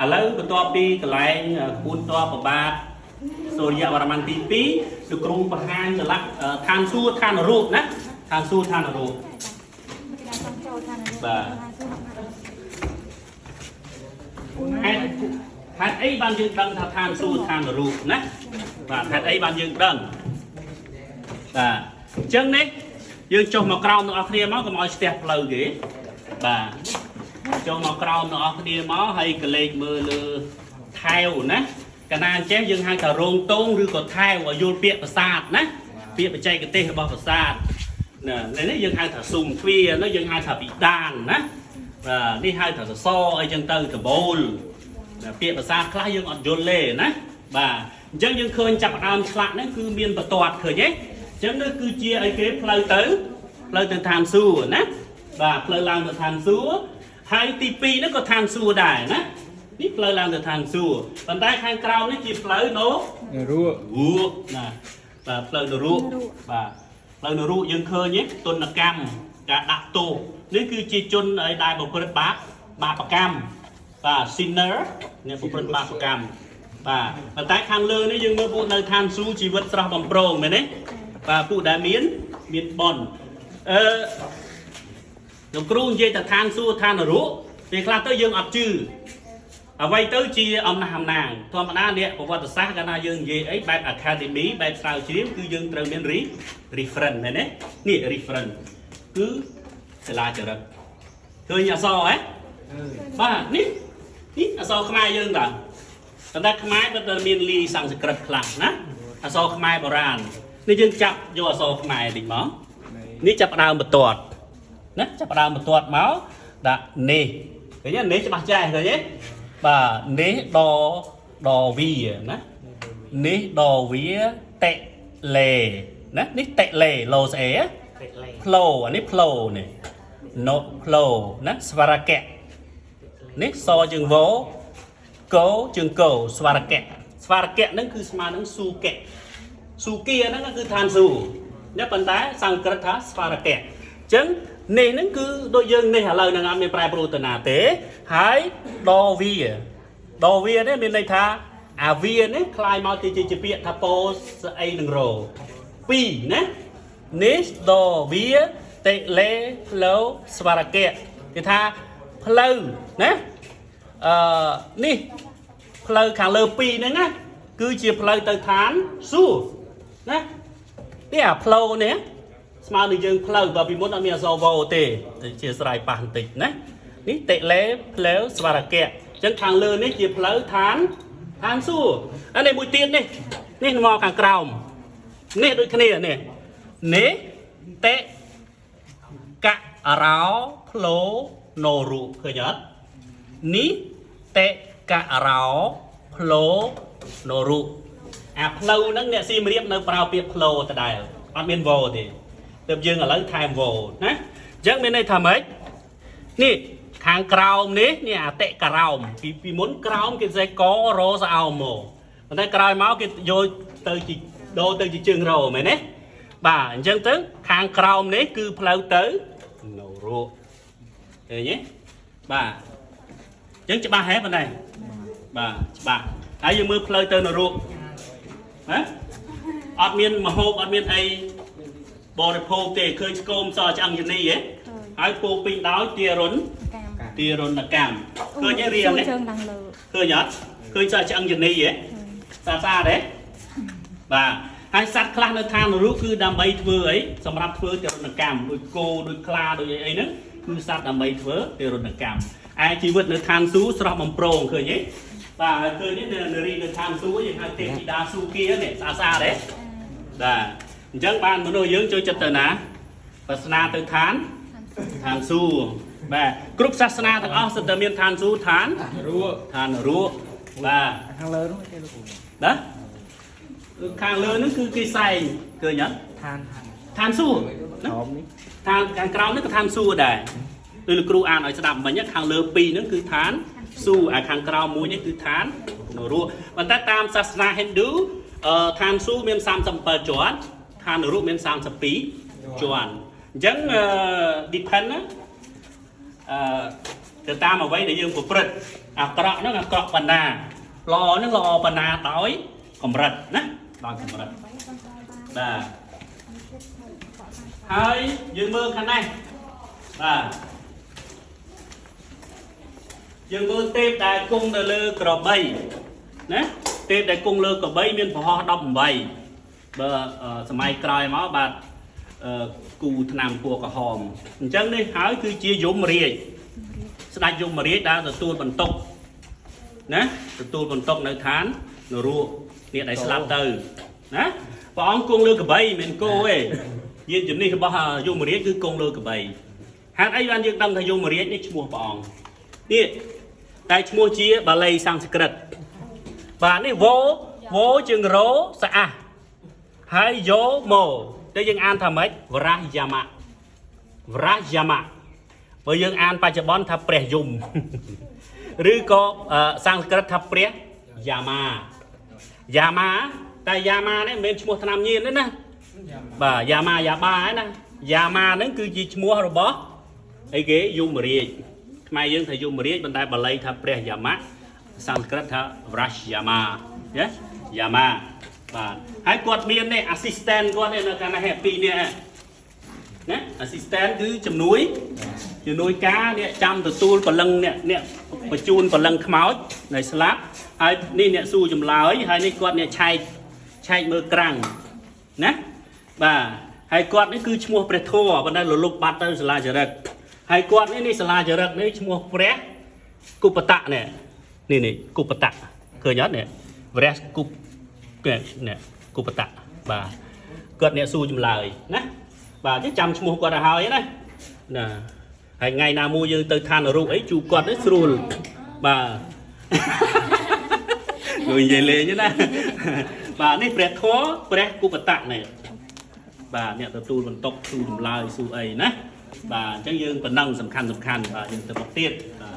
ឥឡូវបន្ទាប់ពីកន្លែងក្បួនតបបាទសូរិយវរ្ម័នទី2លោកគ្រូបង្ហាញឆ្លាក់ឋានសួគ៌ឋាននរកណាឋានសួគ៌ឋាននរកបាទហេតុហេតុអីបានយើងដឹងថាឋានសួគ៌ឋាននរកណាបាទហេតុអីបានយើងដឹងបាទអញ្ចឹងនេះយើងចុះមកក្រោមទាំងអស់គ្នាមកកុំឲ្យស្ទះផ្លូវគេបាទ ចុះមកក្រោមទាំងអស់គ្នាមកហើយកលេចមើលលើថែវណាកាលណាអញ្ចេះយើងហៅថារោងតងឬក៏ថែវឲ្យយល់ពាក្យប្រាសាទណាពាក្យបច្ចេកទេសរបស់ប្រាសាទណានេះយើងហៅថាស៊ុំទ្វារនោះយើងហៅថាពិដានណាបាទនេះហៅថាសសរអីចឹងទៅដបូលណាពាក្យប្រាសាទខ្លះយើងអត់យល់ទេណាបាទអញ្ចឹងយើងឃើញចាប់ផ្ដើមឆ្លាក់ហ្នឹងគឺមានបន្ទាត់ឃើញទេអញ្ចឹងនេះគឺជាអីគេផ្លូវទៅផ្លូវទៅឋានសួគ៌ណាបាទផ្លូវឡើងទៅឋានសួគ៌ ហើយទី2ហ្នឹងក៏ឋានសួគ៌ដែរណានេះផ្លូវឡើងទៅឋានសួគ៌ប៉ុន្តែខាងក្រោមនេះជាផ្លូវណូ រੂ រកណាបាទផ្លូវនរកបាទផ្លូវនរកយើងឃើញទេទុនកម្មការដាក់ទោសនេះគឺជាជនឲ្យដែលប្រព្រឹត្តបាបបាបកម្មបាទ sinner អ្នកប្រព្រឹត្តបាបកម្មបាទប៉ុន្តែខាងលើនេះយើងមើលពួកនៅឋានសួគ៌ជីវិតស្រស់បំព្រងមែនទេបាទពួកដែលមានមានបុណ្យអឺ លោកគ្រូនិយាយតែឋានសួគ៌ឋាននរកពេលខ្លះទៅយើងអត់ជឿអ្វីទៅជាអំណះអំណាងធម្មតាអ្នកប្រវត្តិសាស្ត្រកាលណាយើងនិយាយអីបែប academy បែបស្រាវជ្រាវគឺយើងត្រូវមាន reference មែនទេនេះ reference គឺសិលាចារឹកឃើញអក្សរហ៎បាទនេះនេះអក្សរខ្មែរយើងតើប៉ុន្តែខ្មែរបើតែមានលីសំស្ក្រឹតខ្លះណាអក្សរខ្មែរបុរាណនេះយើងចាប់យកអក្សរខ្មែរតិចមកនេះចាប់ផ្ដើមបន្ទាត់ ណាចាប់ផ្ដើមបន្ទាត់មកដាក់នេះឃើញទេនេះច្បាស់ចេះឃើញទេបាទនេះដដវាណានេះដវាតិលេណានេះតិលេឡូស្អេផ្លោអានេះផ្លោនេះណូផ្លោណាស្វរកៈនេះសជើងវកោជើងកោស្វរកៈស្វរកៈហ្នឹងគឺស្មើនឹងស៊ូកៈស៊ូគាហ្នឹងគឺឋានស៊ូណាប៉ុន្តែសំស្ក្រឹតថាស្វរកៈអញ្ចឹងនេះហ្នឹងគឺដូចយើងនេះឥឡូវហ្នឹងអត់មានប្រែប្រួលទៅណាទេហើយដវាដវានេះមានន័យថាអាវានេះคล้ายមកទីជាពាក្យថាពោស្អីនឹងរពីរណានេះដវាតិលេផ្លូវស្វរកៈគេថាផ្លូវណាអឺនេះផ្លូវខាងលើពីរហ្នឹងណាគឺជាផ្លូវទៅឋានសួគ៌ណានេះអាផ្លូវនេះ ស្មើនឹងយើងផ្លូវបើពីមុនអត់មានអក្សរវទេជាស្រ័យប៉ះបន្តិចណានេះតិលេផ្លូវស្វរកៈអញ្ចឹងខាងលើនេះជាផ្លូវឋានឋានសួគ៌អានេះមួយទៀតនេះនេះមកខាងក្រោមនេះដូចគ្នានេះនេះតិករោផ្លោណរុឃើញអត់នេះតិករោផ្លោណរុអាផ្លូវហ្នឹងអ្នកសៀមរាបនៅប្រើពាក្យផ្លោដដែលអត់មានវទេ ទើបយើងឥឡូវថែមវណាអញ្ចឹងមានន័យថាម៉េចនេះខាងក្រោមនេះនេះអតិក្រោមពីពីមុនក្រោមគេសេករស្អោមមកប៉ុន្តែក្រោយមកគេយកទៅជាដូរទៅជាជើងរមែនទេបាទអញ្ចឹងទៅខាងក្រោមនេះគឺផ្លូវទៅនរកឃើញទេបាទអញ្ចឹងច្បាស់ហេប៉ុណ្ណេះបាទច្បាស់ហើយយើងមើលផ្លូវទៅនរកណាអត់មានមហូបអត់មានអី បរិភោគទេឃើញស្គមសឆ្អឹងជំនីហ៎ហើយពោពេញដោយទារុន កម្ម ទារុណកម្មឃើញទេរៀងនេះ ជើងឡើងលើ ឃើញអត់ឃើញសឆ្អឹងជំនីហ៎ស្អាតស្អាតទេបាទហើយសត្វខ្លះនៅឋាននរកគឺដើម្បីធ្វើអីសម្រាប់ធ្វើទារុណកម្មដូចគោដូចខ្លាដូចអីអីហ្នឹងគឺសត្វដើម្បីធ្វើទារុណកម្មឯជីវិតនៅឋានសួគ៌ស្រស់បំព្រងឃើញទេបាទហើយឃើញទេនៅនារីនៅឋានសួគ៌យើងហៅទេពធីតាស៊ូគានេះស្អាតស្អាតទេបាទអញ្ចឹងបានមនុស្សយើងចូលចិត្តទៅណា សាសនាទៅឋានឋានសួគ៌បាទគ្រប់សាសនាទាំងអស់សុទ្ធតែមានឋានសួគ៌ឋាន រੂ ឋាននរកបាទ ខាងលើនោះគេលោកគ្រូ ណាខាងលើហ្នឹងគឺគេសែងឃើញអត់ ឋានឋាន ឋានសួគ៌ណា ក្រោមនេះ ឋានខាងក្រោមនេះក៏ឋានសួគ៌ដែរដូចលោកគ្រូអានឲ្យស្ដាប់មិញខាងលើពីរហ្នឹងគឺឋានសួគ៌អាខាងក្រោមមួយនេះគឺឋាននរកប៉ុន្តែតាមសាសនាហិណ្ឌូអឺឋានសួគ៌មាន37ជាន់ឋាននរកមាន32ជាន់អញ្ចឹងអឺ depend ណាអឺ ទៅតាមអ្វីដែលយើងប្រព្រឹត្តអាក្រក់ហ្នឹងអាក្រក់ប៉ុណ្ណាល្អហ្នឹងល្អប៉ុណ្ណាដោយកម្រិតណាដោយកម្រិតបាទហើយយើងមើលខាងនេះបាទយើងមើលទេពដែលគង់នៅលើក្របីណាទេពដែលគង់លើក្របីមានប្រហោះ18បើសម័យក្រោយមកបាទគូឆ្នាំពណ៌ក្រហមអញ្ចឹងនេះហើយគឺជាយមរាជស្ដេចយមរាជដែលទទួលបន្ទុកណាទទួលបន្ទុកនៅឋាននរកអ្នកដែលស្លាប់ទៅណាព្រះអង្គគង់លើក្របីមិនមែនគោទេយានជំនិះរបស់យមរាជគឺគង់លើក្របីហេតុអីបានយើងដឹងថាយមរាជនេះឈ្មោះព្រះអង្គនេះតែឈ្មោះជាបាលីសំស្ក្រឹតបាទនេះវោវោជើងរោស្អាហើយយោម៉ូទៅយើងអានថាម៉េចវរះយ៉ាមៈវរះយ៉ាមៈបើយើងអានបច្ចុប្បន្នថាព្រះយម ឬក៏សំស្ក្រឹតថាព្រះយ៉ាម៉ាយ៉ាម៉ាតែយ៉ាម៉ានេះមិនមែនឈ្មោះថ្នាំញៀនទេណាបាទយ៉ាម៉ាយ៉ាបាណាយ៉ាម៉ាហ្នឹងគឺជាឈ្មោះរបស់អីគេយមរាជខ្មែរយើងថាយមរាជប៉ុន្តែបាលីថាព្រះយ៉ាម៉ាសំស្ក្រឹតថាវរះយ៉ាម៉ាយេយ៉ាម៉ាបាទហើយគាត់មាននេះ assistant គាត់នេះនៅខាងនេះពីរនេះណា assistant គឺជំនួយជំនួយការអ្នកចាំទទួលព្រលឹងអ្នកអ្នកបញ្ជូនព្រលឹងខ្មោចនៅស្លាប់ហើយនេះអ្នកសួរចម្លើយហើយនេះគាត់អ្នកឆែកឆែកមើលក្រាំងណាបាទហើយគាត់នេះគឺឈ្មោះព្រះធម៌ប៉ុន្តែលលុបបាត់ទៅសាលាចរិតហើយគាត់នេះនេះសាលាចរិតនេះឈ្មោះព្រះគុបតៈនេះនេះនេះគុបតៈឃើញអត់នេះព្រះគុបនេះគុបតៈបាទគាត់អ្នកសួរចម្លើយណាបាទចាំឈ្មោះគាត់ទៅហើយណាណាហើយថ្ងៃណាមួយយើងទៅឋានរូបអីជួបគាត់នេះស្រួលបាទ និយាយលេងណាបាទនេះព្រះធម៌ព្រះគុបតៈនេះបាទអ្នកទទួលបន្ទុកសួរចម្លើយសួរអីណាបាទអញ្ចឹងយើងប៉ុណ្ណឹងសំខាន់សំខាន់បាទយើងទៅមុខទៀតបាទ